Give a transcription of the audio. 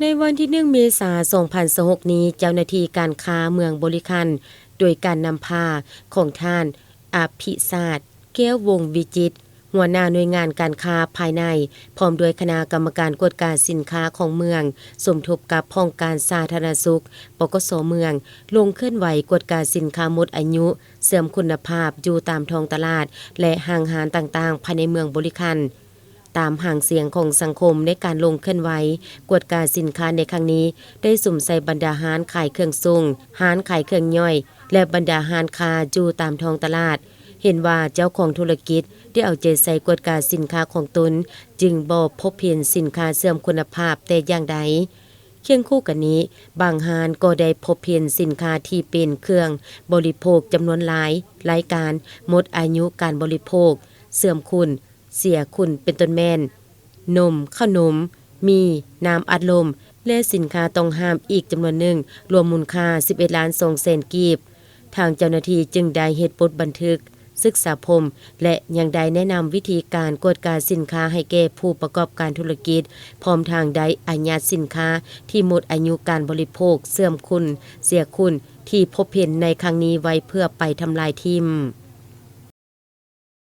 ໃນວັນທີໜຶ່ງ ເມສາ ສອງພັນຊາວຫົກນີ້, ເຈົ້າໜ້າທີ່ການຄ້າເມືອງບໍລິຄັນ ໂດຍການນຳພາຂອງທ່ານ ອະພິຊາດ ແກ້ວວົງວິຈິດ ຫົວໜ້າໜ່ວຍງານການຄ້າພາຍໃນ ພ້ອມດ້ວຍຄະນະກຳມະການກວດກາສິນຄ້າຂອງເມືອງ ສົມທົບກັບຫ້ອງການສາທາລະນະສຸກ ປກສ ເມືອງ ລົງເຄື່ອນໄຫວກວດກາສິນຄ້າໝົດອາຍຸ, ເສື່ອມຄຸນນະພາບ ຢູ່ຕາມທ້ອງຕະຫຼາດ ແລະ ຫ້າງຮ້ານຕ່າງໆ ພາຍໃນເມືອງບໍລິຄັນ. ຕາມຫາງສຽງຂອງສັງຄົມໃນການລົງເຄື່ອນໄຫວກວດກາສິນຄ້າໃນຄັ້ງນີ້ ໄດ້ສຸມໃສ່ບັນດາຮ້ານຂາຍເຄື່ອງສົ່ງ, ຮ້ານຂາຍເຄື່ອງຍ່ອຍ ແລະ ບັນດາຮ້ານຄ້າຢູ່ຕາມທ້ອງຕະຫຼາດ. ເຫັນວ່າເຈົ້າຂອງທຸລະກິດໄດ້ເອົາໃຈໃສ່ກວດກາສິນຄ້າຂອງຕົນ, ຈຶ່ງບໍ່ພົບເຫັນສິນຄ້າເສື່ອມຄຸນນະພາບແຕ່ຢ່າງໃດ. ຄຽງຄູ່ກັນນີ້, ບາງຮ້ານກໍໄດ້ພົບເຫັນສິນຄ້າທີ່ເປັນເຄື່ອງບໍລິໂພກຈຳນວນຫຼາຍລາຍການ ໝົດອາຍຸການບໍລິໂພກ, ເສື່ອມຄຸນ, ເສຍຄຸນ ເປັນຕົ້ນແມ່ນ ນົມ, ເຂົ້າໜົມ, ໝີ່, ນ້ຳອັດລົມ ແລະ ສິນຄ້າຕ້ອງຫ້າມອີກຈຳນວນໜຶ່ງ, ລວມມູນຄ່າ ສິບເອັດລ້ານສອງແສນ ກີບ. ທາງເຈົ້າໜ້າທີ່ຈຶ່ງໄດ້ເຮັດບົດບັນທຶກ, ສຶກສາພົມ ແລະ ຍັງໄດ້ແນະນຳວິທີການກວດກາສິນຄ້າໃຫ້ແກ່ຜູ້ປະກອບການທຸລະກິດ, ພ້ອມທັງໄດ້ອາຍັດສິນຄ້າທີ່ໝົດອາຍຸການບໍລິໂພກ, ເສື່ອມຄຸນ, ເສຍຄຸນ ທີ່ພົບເຫັນໃນຄັ້ງນີ້ໄວ້ເພື່ອໄປທຳລາຍຖິ້ມ.